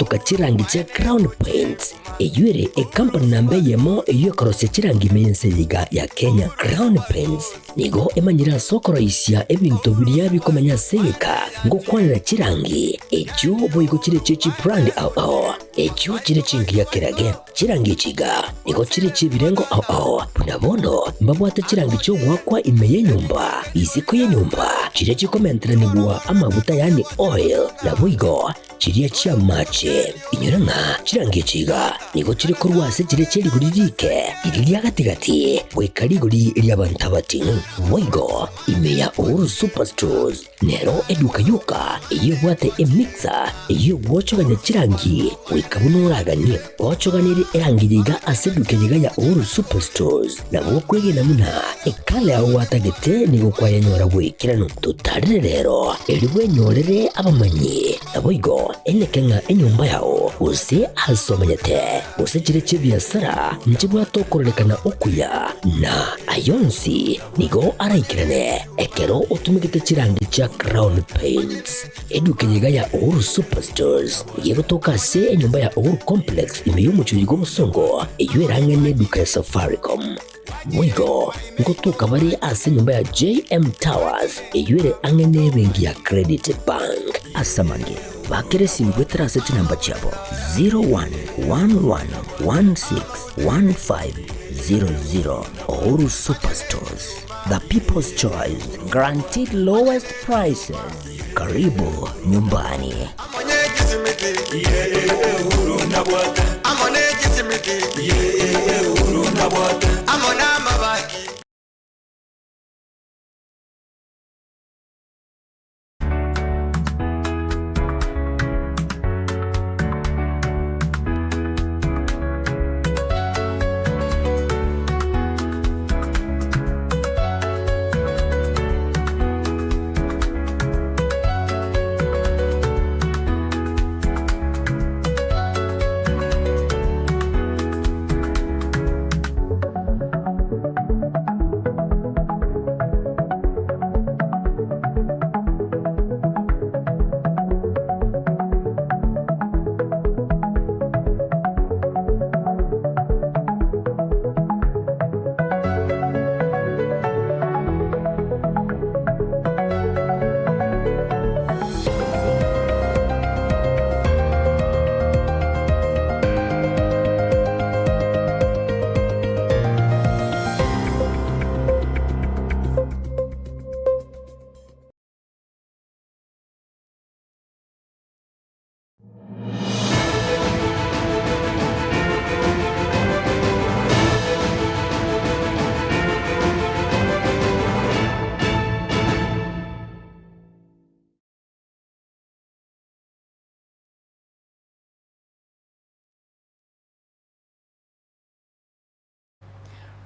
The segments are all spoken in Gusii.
chigotoka chirangi chia Crown Paints, eyio ere ekampani namba eyemo eyio ekorosia chirangi ime y'ense eye iga ya Kenya. Crown Paints nigo emanyire ase okoroisia ebinto biria bikomenya ase egeka ngokwanera chirangi echio boigo chire echie chibrand ao ao, echio chire chingiya kerage. Chirangi echi iga nigo chire chi'ebirengo ao ao, buna bono mbabwate chirangi chi'ogoakwa ime y'enyomba, isiko y'enyomba, chiria chikomenteranigwa amaguta yaani oil, naboigo chiria chi'amache. Inyora ng'a chirangi echi iga nigo chire korwa ase chiria chie rigori riike, riria ria gati-gati, goika rigori ri'abanto abating'u. Boigo ime ya Uhuru Superstores Nero eduka yoka eyio ebwate emixer eyio egwochogania chirangi goika buna oraganie. Ochoganirie erangi eye iga ase eduka eye iga ya Uhuru Superstores, nabo okwegena buna ekala yao gwatagete nigo kwayenyora bw'ekeranu. Totarire rero erio bwenyorere abamanyi, naboigo eneke ng'a enyomba yao gose ase omenyete gose chire chi'ebiasara nchibwate okororekana okuya, na ayonsi Nigo araikerane ekero otumegete chirangi chia Crown Paints. Eduka eye iga ya Uhuru Superstores nigo egotoka ase enyomba ya Uhuru Complex ime y'omochie oyo bw'obosongo eyio erang'e neduka ya Safaricom. Boigo ngotoka bare ase enyomba ya JM Towers eyio ere ang'e nebenki ya Credit Bank. Ase amange, bakera esimi goetera ase chinamba chiabo 0111161500. Uhuru Superstores, the people's choice, guaranteed lowest prices. Karibu nyumbani.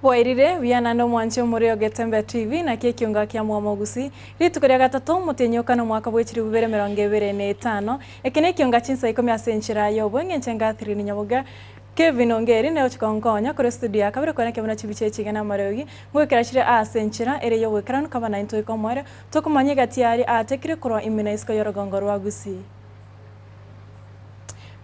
Bwairire buya naende omwanche omore o Getembe TV naki ekionga kia Mwamogusi. Rituko ria gatato omotienyi o kane omwaka bwe chilifu bibere emerongo ebere na etano. Eke nekionga chinsa ikomi ase enchera y'obweng'encho Engathirine Nyaboga Kevin Ongeri nere ochi konkonya korwa estudio ya kabere koenekia buna chibicha echi iga namariogi ngoikera chire ase enchera ere y'oboikeranu kaba naintwe goika omoerio tokomanya egati yaria aatekire korwa ime na isiko y'orogongo rwa Gusii.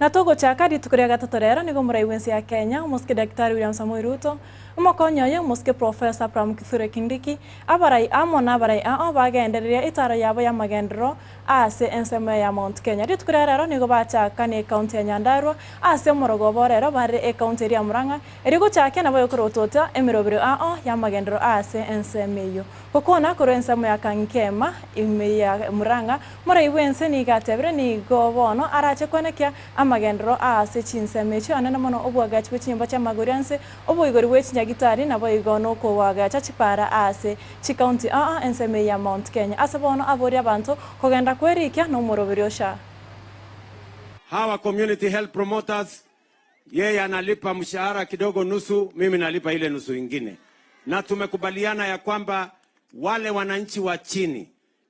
Na togochaka rituko ria gatato rero nigo omorai bw'ense ya Kenya, omosike Daktari William Samoei Ruto, omokonyi oye omosike Professor Abraham Kithure Kindiki, abarai amo na abarai ao bagendereria etaro yabo y'amagenderero ase ensemo ya Mount Kenya. Rituko ria rero nigo bachaka ne ekaunti ya Nyandarua ase omorogoba o rero bare ekaunti eria ya Murang'a erio gochakia nabo ekorotota emerobero ao y'amagenderero ase ensemo eyio. Gokwana korwa ensemo ya Kankema ime ya Murang'a, Morai bw'ense nigo atebire, Nigo bono arache kwenekia amagenderero aase chinsemo echio anene mono, oboagachi bwe chinyomba chi'amagori a nse, oboigori bwe chinyagitari, naboigo nokoagacha chipara aase chikaunti aa ensemo eye ya Mount Kenya. Ase bono aborie abanto kogenda kwerikia nomoroberi o SHA. Hawa community health promoters yeye analipa mshahara kidogo nusu, mimi nalipa ile nusu ingine, na tumekubaliana ya kwamba wale wananchi wa chini,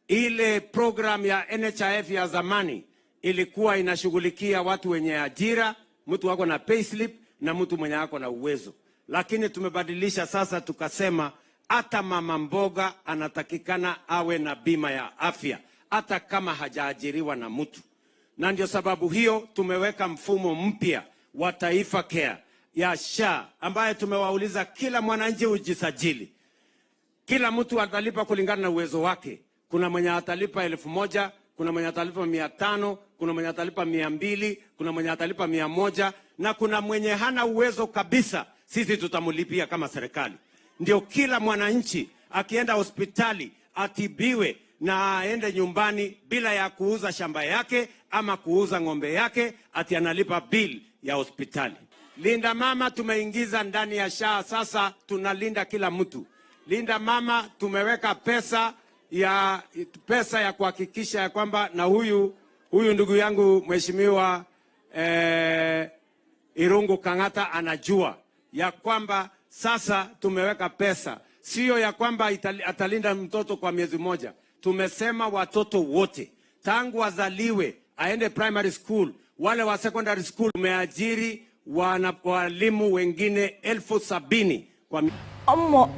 ile program ya NHIF ya zamani ilikuwa inashughulikia watu wenye ajira, mtu ako na payslip na mtu mwenye ako na uwezo, lakini tumebadilisha sasa, tukasema hata mama mboga anatakikana awe na bima ya afya hata kama hajaajiriwa na mtu. Na ndio sababu hiyo tumeweka mfumo mpya wa Taifa Care ya SHA ambaye tumewauliza kila mwananchi ujisajili. Kila mtu atalipa kulingana na uwezo wake. Kuna mwenye atalipa 1,000, kuna mwenye atalipa 500, kuna mwenye atalipa 200, kuna mwenye atalipa 100, na kuna mwenye hana uwezo kabisa, sisi tutamlipia kama serikali. Ndio kila mwananchi akienda hospitali atibiwe na aende nyumbani bila ya kuuza shamba yake ama kuuza ng'ombe yake, ati analipa bill ya hospitali. Linda Mama tumeingiza ndani ya SHA, sasa tunalinda kila mtu. Linda Mama tumeweka pesa ya kuhakikisha ya kwamba na huyu ndugu yangu mheshimiwa Irungu Kang'ata anajua ya kwamba sasa tumeweka pesa, sio ya kwamba atalinda mtoto kwa miezi moja. Tumesema watoto wote tangu wazaliwe aende primary school, wale wa secondary school tumeajiri walimu wengine 70,000 kwa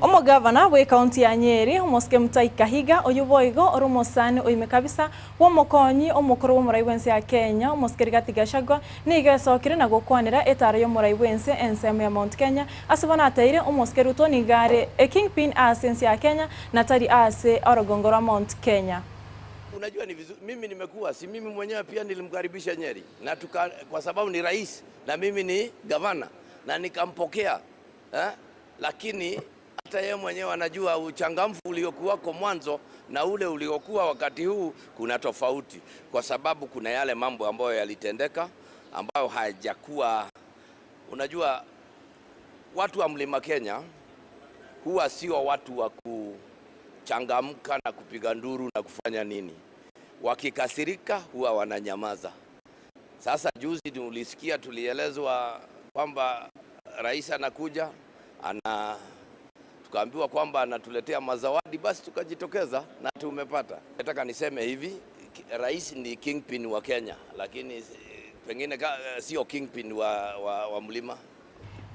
Omogavana bwe kaunti ya Nyeri omosike Mutahi Kahiga oyu boigo ori omosani oime kabisa bw'omokonyi omokoro bw'omorai bw'ense ya Kenya omosike Rigathi Gachagua nigo esokire na gokwanera etaro y'omorai bw'ense ensemo ya Mount Kenya ase bono ateire omosike Ruto nigo are ekingpin ase ense ya Kenya na tari ase orogongo rwa Mount Kenya. Unajua ni vizuri, mimi nimekuwa si mimi mwenyewe pia nilimkaribisha Nyeri na tuka, kwa sababu ni rais na mimi ni gavana na nikampokea Lakini hata yeye mwenyewe anajua uchangamfu uliokuwako mwanzo na ule uliokuwa wakati huu kuna tofauti, kwa sababu kuna yale mambo ambayo yalitendeka ambayo hayajakuwa. Unajua watu wa Mlima Kenya huwa sio watu wa kuchangamka na kupiga nduru na kufanya nini. Wakikasirika huwa wananyamaza. Sasa juzi tulisikia, tulielezwa kwamba rais anakuja, tukaambiwa kwamba anatuletea mazawadi, basi tukajitokeza na tumepata. Nataka niseme hivi, rais ni kingpin wa Kenya, lakini pengine sio kingpin wa mlima.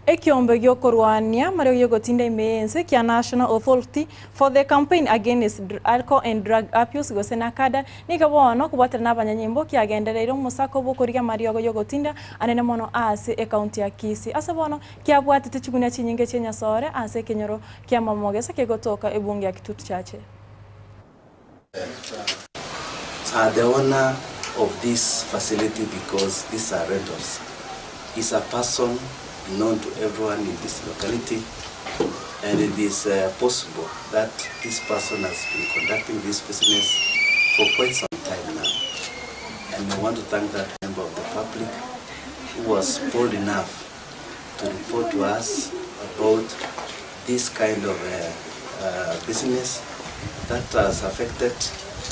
Ekiombe giokorwania mario giogotinda imeense kia National Authority for the Campaign Against Alcohol and Drug Abuse gose NACADA nigo bono kobwatana na abanyanyimbo kiagendereire omosako bokorigia mariogo yogotinda anene mono ase ekaunti ya Kisii. Ase bono kiabwatete chigunia chinyinge chia Nyasore ase ekenyoro kia Mamogesa kegotoka ebunge ya Kitutu Chache. The owner of this facility, because these are rentals, is a person known to everyone in this locality, and it is possible that this person has been conducting this business for quite some time now. And I want to thank that member of the public who was bold enough to report to us about this kind of business that has affected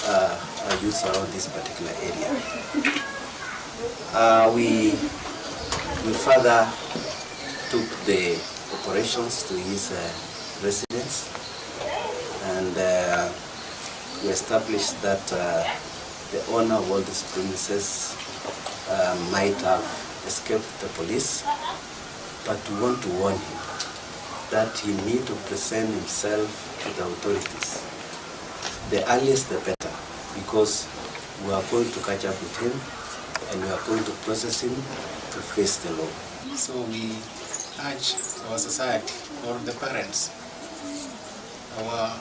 our youth around this particular area. We further took the operations to his residence, and we established that the owner of all these premises might have escaped the police, but we want to warn him that he need to present himself to the authorities. The earliest the better, because we are going to catch up with him and we are going to process him to face the law. So we urge our society or the parents, our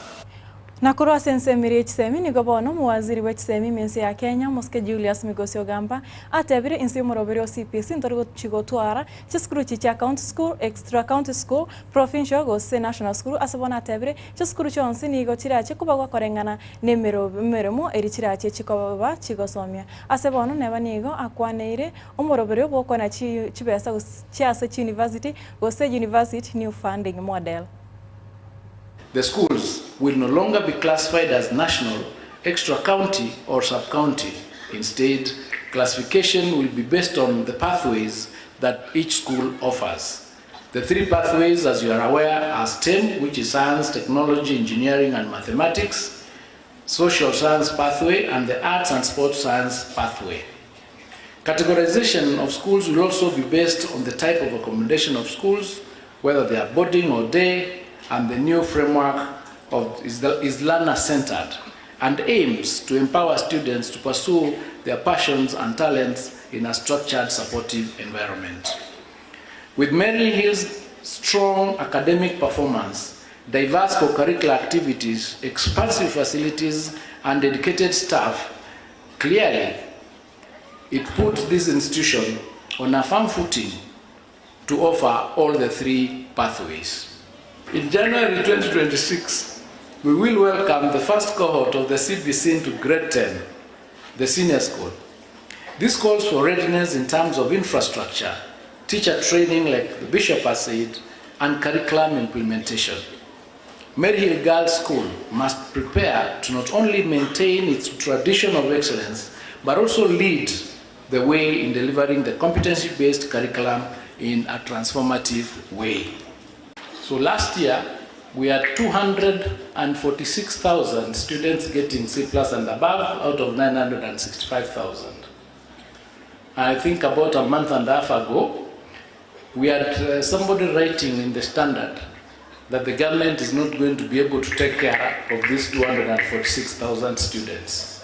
Nakorwa sensemire ekisemi nigo bono omuwaziri bw'ekisemi emensi ya Kenya Mosike Julius Migosi Ogamba atebire inse y'omoroberi o CPC ntori gochigotwara chisukuru chi chia county school, extra county school, provincial gose national school ase bono atebire chisukuru chionsi nigo chirache koba gwakoreng'ana na emeremo eri chirache chikoba chigosomia ase bono neba nigo akwaneire omoroberi obwokona chibesa chiase chi university gose university new funding model. The schools will no longer be classified as national, extra-county or sub-county. Instead, classification will be based on the pathways that each school offers. The three pathways, as you are aware, are STEM, which is science, technology, engineering and mathematics, social science pathway, and the arts and sports science pathway. Categorization of schools will also be based on the type of accommodation of schools, whether they are boarding or day, and the new framework is learner-centered and aims to empower students to pursue their passions and talents in a structured, supportive environment. With Maryhill's strong academic performance, diverse co-curricular activities, expansive facilities, and dedicated staff, clearly it puts this institution on a firm footing to offer all the three pathways. In January 2026, we will welcome the first cohort of the CBC into grade 10, the senior school. This calls for readiness in terms of infrastructure, teacher training, like the bishop has said, and curriculum implementation. Maryhill Girls School must prepare to not only maintain its tradition of excellence, but also lead the way in delivering the competency-based curriculum in a transformative way. So last year, we had 246,000 students getting C plus and above out of 965,000. I think about a month and a half ago, we had somebody writing in the Standard that the government is not going to be able to take care of these 246,000 students.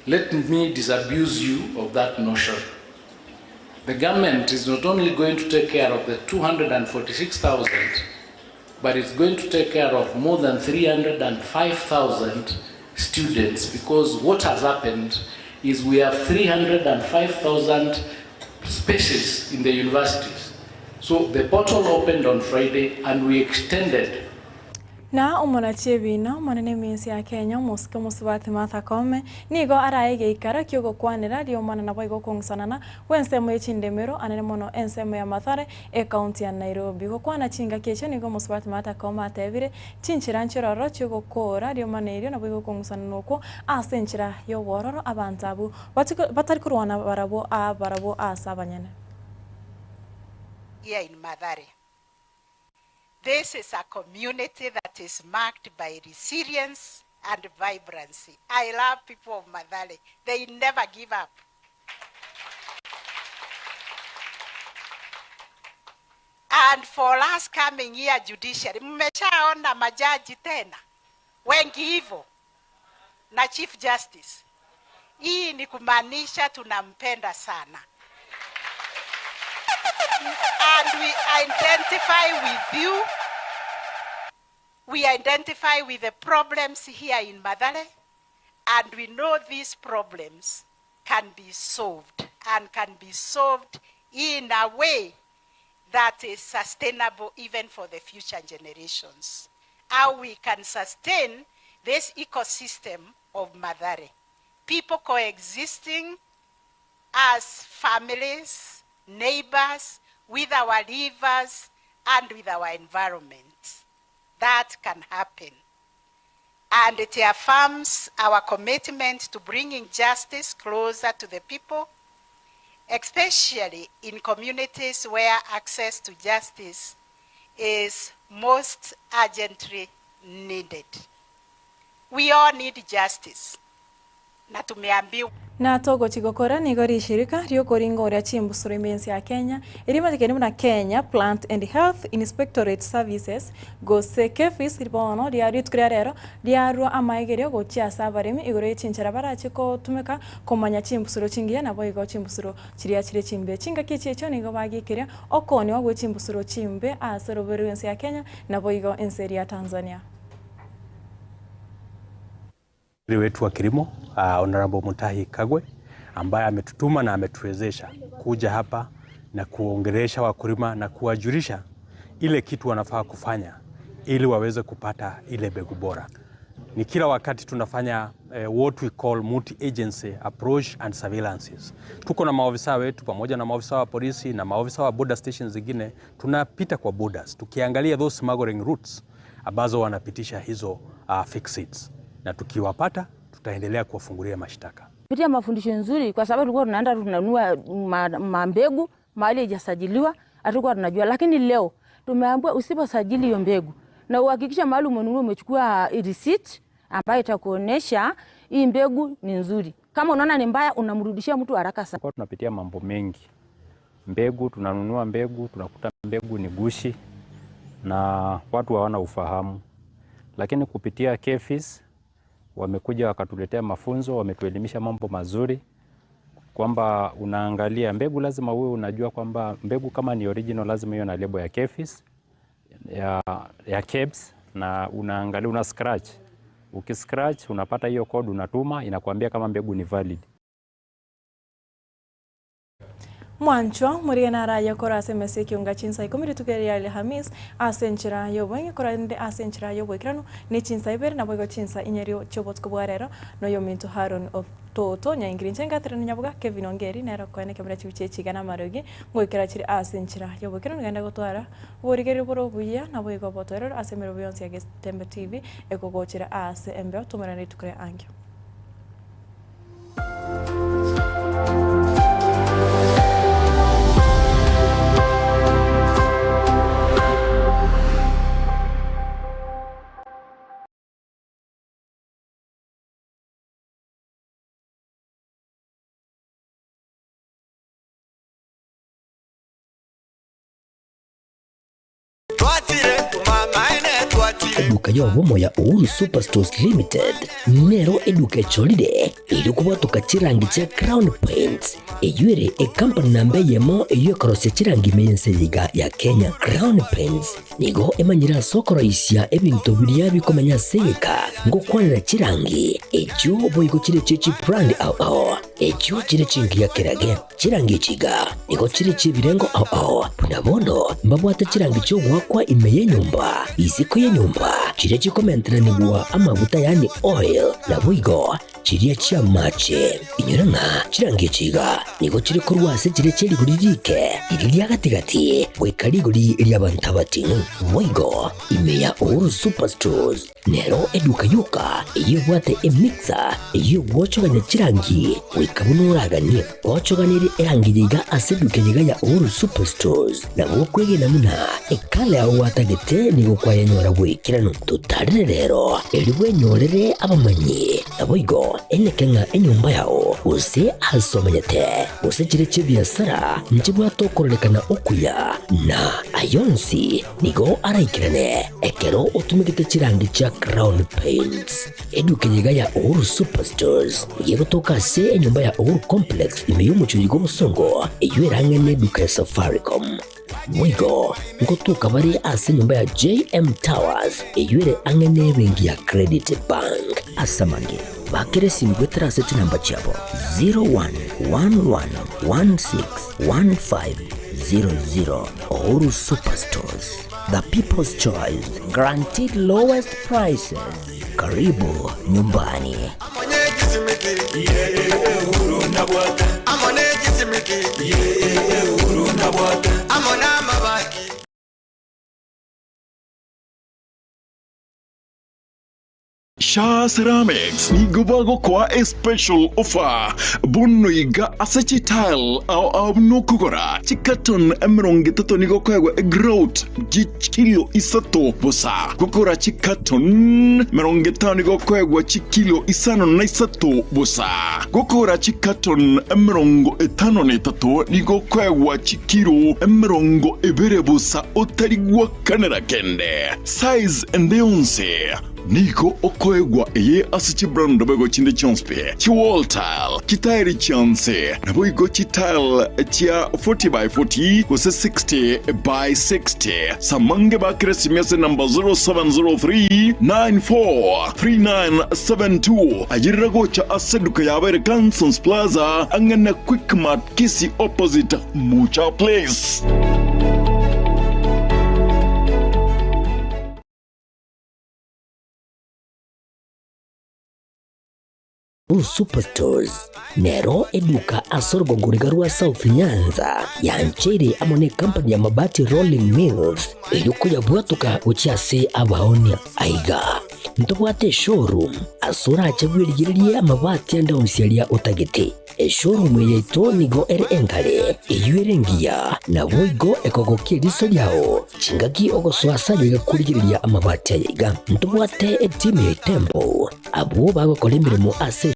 Let me disabuse you of that notion. The government is not only going to take care of the 246,000, but it's going to take care of more than 305,000 students, because what has happened is we have 305,000 spaces in the universities. So the portal opened on Friday and we extended. Na omonachi ebina omonene eminsi ya Kenya omosike omosubati Martha Koome nigo arae egeikaro ki'ogokwanera riomana naboigo okong'usanana gw'ensemo ye chindemero anene mono ensemo ya Mathare ekaunti ya Nairobi. Gokwana chingaki echio nigo omosubati Martha Koome atebire chinchera nchiroro chi'ogokoora riomana erio naboigo okong'usanana okwo ase enchera y'obwororo abanto abwo batari korwana barabwo aa barabwo ase abanyene. Here in Mathare. This is a community that is marked by resilience and vibrancy. I love people of Mathare. They never give up. And for us coming here judiciary, mmeshaona majaji tena wengi hivyo na Chief Justice. Hii ni kumaanisha tunampenda sana. And we identify with you. We identify with the problems here in Mathare, and we know these problems can be solved, and can be solved in a way that is sustainable even for the future generations. How we can sustain this ecosystem of Mathare. People coexisting as families, neighbors, with our rivers, and with our environment. That can happen. And it affirms our commitment to bringing justice closer to the people, especially in communities where access to justice is most urgently needed. We all need justice. Na tumeambiwa Na togochi gokora nigo rishirika riokoringa oria chimbusuro emensi ya Kenya erimatekeni buna Kenya Plant and Health Inspectorate Services gose KEPHIS bono ria rituko ria rero riarwa amaigerio gochia ase abaremi igoro ye chinchera barache kotumeka komanya chimbusuro chingiya nabo igo chimbusuro chiria chire chimbe chingaki echi echio nigo bagikeria okooniwa gwe chimbusuro chimbe ase roberu ense ya Kenya nabo igo ense eria ya Tanzania. Wetu wa kilimo Honorable Mutahi Kagwe ambaye ametutuma na ametuwezesha kuja hapa na kuongelesha wakulima na kuwajulisha ile kitu wanafaa kufanya ili waweze kupata ile mbegu bora. Ni kila wakati tunafanya what we call multi-agency approach and surveillances. Tuko na maofisa wetu pamoja na maofisa wa polisi na maofisa wa border stations zingine, tunapita kwa borders tukiangalia those smuggling routes ambazo wanapitisha hizo fake seeds, na tukiwapata tutaendelea kuwafungulia mashtaka. Kupitia mafundisho nzuri, kwa sababu tulikuwa tunaenda tunanunua mambegu mahali haijasajiliwa, hatukuwa tunajua. Lakini leo tumeambiwa usiposajili hiyo mbegu na uhakikisha mahali umenunua umechukua receipt ambayo itakuonesha hii mbegu ni nzuri. Kama unaona ni mbaya unamrudishia mtu haraka sana. Kwa tunapitia mambo mengi. Mbegu tunanunua mbegu, tunakuta mbegu ni gushi na watu hawana ufahamu. Lakini kupitia KEPHIS wamekuja wakatuletea mafunzo, wametuelimisha mambo mazuri. Kwamba unaangalia mbegu, lazima uwe unajua kwamba mbegu kama ni original lazima iwe na lebo ya KEPHIS ya KEBS, na unaangalia una scratch. Ukiscratch unapata hiyo code, unatuma, inakuambia kama mbegu ni valid. Mwanchwa, morigia naraye korwa ase emesa ekiunga chinsa ikomi rituko eri ria Alhamis ase enchera y'oboeng'e korende ase enchera y'oboikeranu ne chinsa ibere naboigo chinsa inyerio chi'obotuko bwa rero noyominto Haron Ototo Nyaingiri inche ngaterania nyaboga Kevin Ongeri nere okoena ekemira chibicha echi iga namarogi ngoikera chire ase enchera y'oboikeranu genda gotwara oborigereria bore obuya naboigo obotoereru ase emerobo yonsi ya Getembe TV ekogochera ase embeo tomerane rituko ria ankio. Eduka y'obomo ya Uhuru Superstores Limited nero eduka echorire erio kobwatoka chirangi chia Crown Paints eyio ere ekampani namba eyemo eyio ekorosia chirangi ime y'ense eye iga ya Kenya. Crown Paints nigo emanyire ase okoroisia ebinto biria bikomenya ase egeka ngokwanera chirangi echio boigo chire chie chibrand ao ao echio chire chingiya kerage. Chirangi echi iga nigo chire chi'ebirengo ao ao, buna bono mbabwate chirangi chi'ogoakwa ime y'enyomba, isiko y'enyomba, chiria chikomenteranigwa amaguta yaani oil, naboigo chiria chi'amache. Inyora ng'a chirangi echi iga nigo chire korwa ase chiria chie rigori riike, riria ria gati-gati, goika rigori ri'abanto abating'u. Boigo ime ya Uhuru Superstores Nero eduka yoka eyio ebwate emixer eyio egwochogania chirangi goika buna oraganie. Gochoganeria erangi eye iga ase eduka eye iga ya Uhuru Superstores nabo okwegena buna ekala yao gwatagete nigo kwayenyora bw'ekeranu. Totarere rero erio bwenyorere abamanyi naboigo eneke ng'a enyomba yao gose ase omenyete gose chire chi'ebiasara nchibwate okororekana okuya na ayonsi Nigo araikerane ekero otumegete chirangi chia Crown Paints. Eduka eye iga ya Uhuru Superstores nigo egotoka ase enyomba ya Uhuru Complex ime y'omochie oyo bw'obosongo eyio ere ang'e n'eduka ya Safaricom. Boigo ngotoka bare ase enyomba ya JM Towers eyio ere ang'e n'ebenki ya Credit Bank. Ase amange, bakera esimi goetera ase chinamba chiabo 0111161500. Uhuru Superstores, the people's choice, guaranteed lowest prices. Karibu nyumbani. Shaa Ceramics nigo bagokoa a special offer bono iga ase chitile ao ao buna okogora chicarton 30 nigo okoegwa egrout chikilo isato bosa. Gokora chicarton 50 nigo okoegwa chikilo 53 bosa. Gokora chicarton 53 nigo okoegwa chikilo 20 bosa otari gwakanera kende. Size ende yonsi. Nigo okoegwa eye ase chibrand boigo chinde chionsi pi, chiwall tile, chitairi chionsi, naboigo chitile chia 40 by 40 gose 60 by 60. Samange bakere esimi ase number 0703 94 3972. Ayerera gocha ase eduka yabo ere Cansons Plaza ang'e na Quickmart Kisii opposite Mucha Place. Uhuru Superstores nero eduka ase orogongo riga rwa South Nyanza yancheire amo ne company ya Mabati Rolling Mills erio koyabwatoka gochia ase abaonia. Aiga ntobwate eshowroom ase orache bwerigererie amabati ande onsi aria otagete. Eshowroom eye yaito nigo ere engare, eyio ere engiya, naboigo ekogokia eriso riao chingaki ogosoa ase aye iga korigereria amabati aye iga. Ntobwate etimu ya Itembo, abwo bagokora emeremo ase.